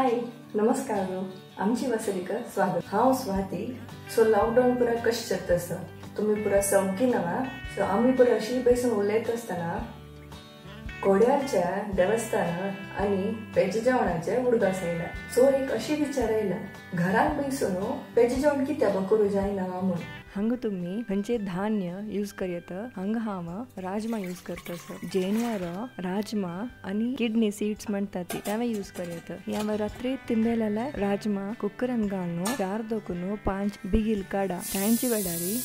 हाय नमस्कार, आमची वसरीक स्वागत। हांव स्वाती। सो लॉकडाऊन पुरा कशें जाता आसा, तुमी पुरा सौकी नवा। सो आमी पुरा अशी बैसून उलयत आसतना कोड्याच्या देवस्थान आनी पेजे जेवणाचे उडगास आयला। सो एक अशी विचार आयला, घरान बैसून पेजे जेवण कित्याक करूं जायना म्हूण। हांगा तुमी खंयचे धान्य यूज करयत, हांगा हांव राजमा यूज करता। जेनवार राजमा आनी किडनी सीड्स म्हणटा ती तें यूज करयत। ह्या रात्री तिंबेलेले राजमा कुकरान घालून 4 दोकून 5 बिगील काडा। तांचे वेळारी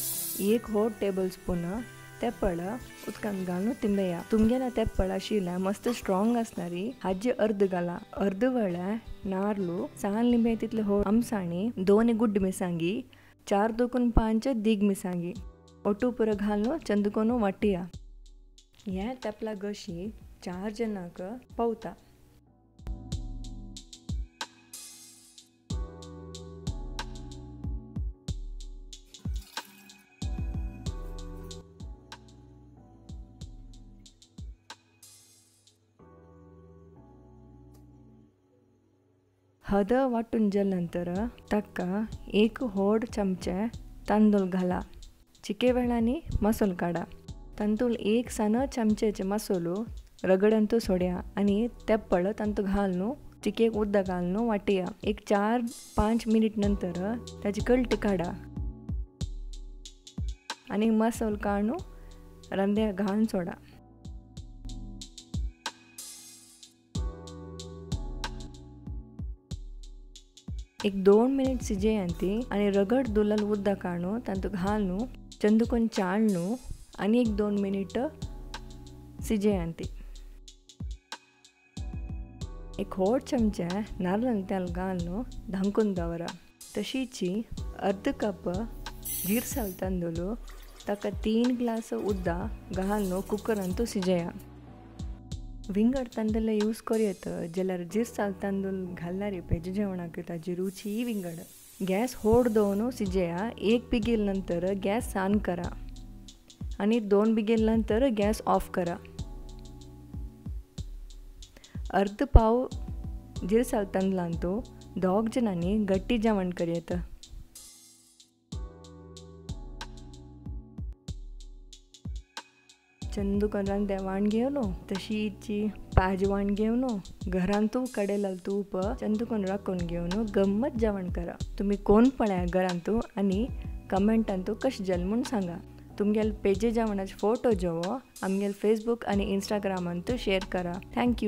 1 होड टेबल स्पून तेपळ उदकान घालून तिंबेया। तुमगेला तेपळ आशिल्ल्या मस्त स्ट्रॉंग आसणारी हाजे अर्द घाला। अर्द वेळा नारलू 6 लिंबे तितले होड आमसाणी 2 गुड्ड मिरसांगी 4 दोकून 5 दीग मिरसांगी ओटू पुरो घालून चंदकोन वाटिया। ह्या तेपला गशी 4 जणांक पावता। हद वाटून जाले नंतर ताका 1 होड चमचे तांदूळ घाला। चिके वेळांनी मसोल काडा। तांदूळ 1 सान चमचेचे मसोलो रगडंतू सोड्या आनी तेपळ तांतू घालून चिकेक उदक घालून वाटया। एक 4-5 मिनिट नंतर ताची कल्टी काडा आनी मसोल काडून रांद्या घालून सोडा। एक 2 मिनिट सिजयांती आनी रगड दुलाल उदक काडून तांतू घालून चंदूकोन चाळणू आनी एक 2 मिनिट सिजयांती। 1 होड चमचे नारळ तेल घालून धांकून दवरा। तशीची अर्द कप जिरसाल तांदूळ ताका 3 ग्लास उदक घालून कुकरांतू सिजया। विंगड तांदूळ यूज करयत जाल्यार जिरसाल तांदूळ घालणारी पेजे जेवणाक ताजी रुची विंगड। गॅस होड दवरून सिजया। 1 बिगेल नंतर गॅस सान करा आनी 2 बिगेल नंतर गॅस ऑफ करा। अर्द पाव जिरसाल तांदळांतू 2 जणांनी गट्टी जेवण करयत। चंदूकन रांद्या वाण घेवन तशीची पाज वाण घेवन घरांतू कडेलाल तूप चंदूकन राखून घेवन गम्मत जेवण करा। तुमी कोण पळया घरांतू आनी कमेंटांतू कशें जालें म्हूण सांगा। तुमगेले पेजे जेवणाचे फोटो जेवो आमगेले फेसबूक आनी इंस्टाग्रामांतू शेयर करा। Thank you.